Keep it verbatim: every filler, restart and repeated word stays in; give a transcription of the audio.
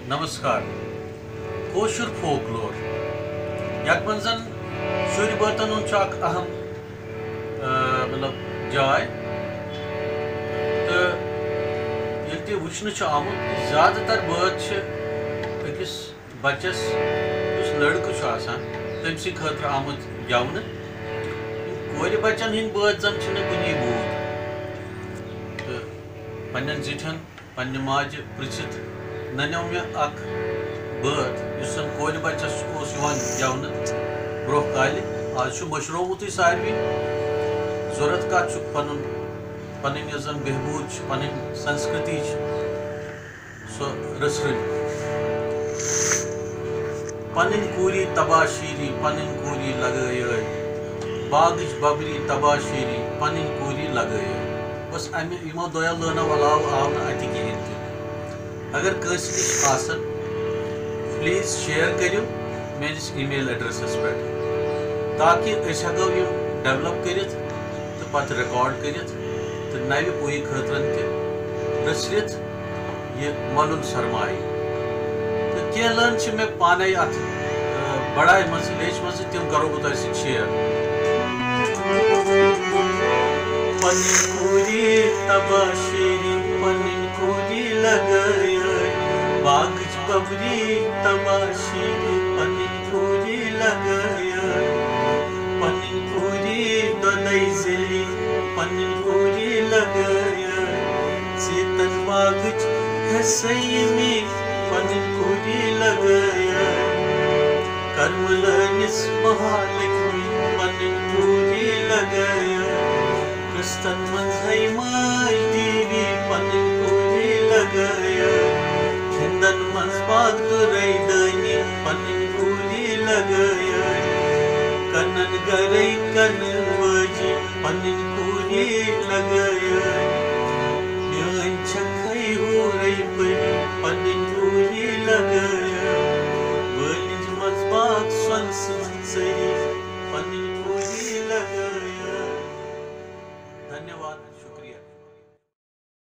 نمسکار۔ کٲشُر folk لور، یَتھ منٛز زَن شُرۍ بٲژَن ہُنٛد چھُ اَکھ اَہَم، آ، مطلب، جاے۔ تہٕ ییٚلہِ تہِ وٕچھنہٕ چھُ آمُت، زیادٕ تَر بٲژ چھِ أکِس بَچَس، یُس لٔڑکہٕ چھُ آسان، تٔمۍ سٕنٛدِ خٲطرٕ آمٕتۍ گٮ۪ونہٕ۔ کورِ بَچَن ہٕنٛدۍ بٲژ زَن چھِنہٕ کُنی بوٗد۔ تہٕ پنٛنٮ۪ن زِٹھٮ۪ن، پننہِ ماجہِ پرژھِتھ ننیو مےٚ اکھ بٲتھ، یُس زن کورِ بچس اوس یِوان گٮ۪ونہٕ برونٛہہ کالہِ۔ آز چھُ مٔشرومُتٕے ساروی۔ ضروٗرت کتھ چھُ پنُن، پنٕنۍ یۄس زن بہبوٗد چھِ، پنٕنۍ سنسکرتی چھِ، سۄ رٔژھرٕنۍ۔ پنٕنۍ کوٗری تباشیٖری، پنٕنۍ کوٗری لگٲیٲے۔ باغٕچ ببری تباشیٖری، پنٕنۍ کوٗری لگٲیٲے۔ بس امہِ، یِمو دۄیو لٲنو علاوٕ آو نہٕ اتہِ کِہیٖنۍ تہِ۔ اگر کٲنٛسہِ نِش آسن، please share کٔرِو میٲنِس email address پٮ۪ٹھ، تاکہِ أسۍ ہٮ۪کو یِم develop کٔرِتھ تہٕ پتہٕ record کٔرِتھ تہٕ نوِ پُیہِ خٲطرن تہِ رٔچھِتھ یہِ مۄلُل سرمایہِ۔ تہٕ کینٛہہ لٲنہٕ چھِ مےٚ پانے اتھ، آ، بڑایہِ منٛز، لیچھِ منٛز، تِم کرو بہٕ تۄہہِ سۭتۍ share۔ پنٕنۍ کوٗری تباشیٖری، پنٕنۍ کوٗری لگٲیٲے، باغٕچ ببری تباشیٖری، پنٕنۍ کوٗری لگٲیٲے، پنٕنۍ کوٗری دۄدَے زِلی، پنٕنۍ کوٗری لگٲیٲے، ژیتن باغٕچ حصہٕ یِمی، پنٕنۍ کوٗری لگٲیٲے، کرمہٕ لٲنِس مہالکمی، پنٕنۍ کوٗری لگٲیٲے۔ قٕسطن منٛز ہے ماج دیوی پنٕنۍ کوٗری لگٲیٲے۔ کھِندن منٛز باغ دُرے دٲنی پنٕنۍ کوٗری لگٲیٲے۔ کنن گرے کنہٕ وٲجی پنٕنۍ کوٗری لگٲیٲے۔ میٲنۍ چھکھ ہے حورے پٔری پنٕنۍ کوٗری لگٲیٲے۔ وٲلِج منٛز باغ سۄنہٕ سٕنٛز ژٔری پنٕنۍ کوٗری لگٲیٲے۔ دھنیہ واد۔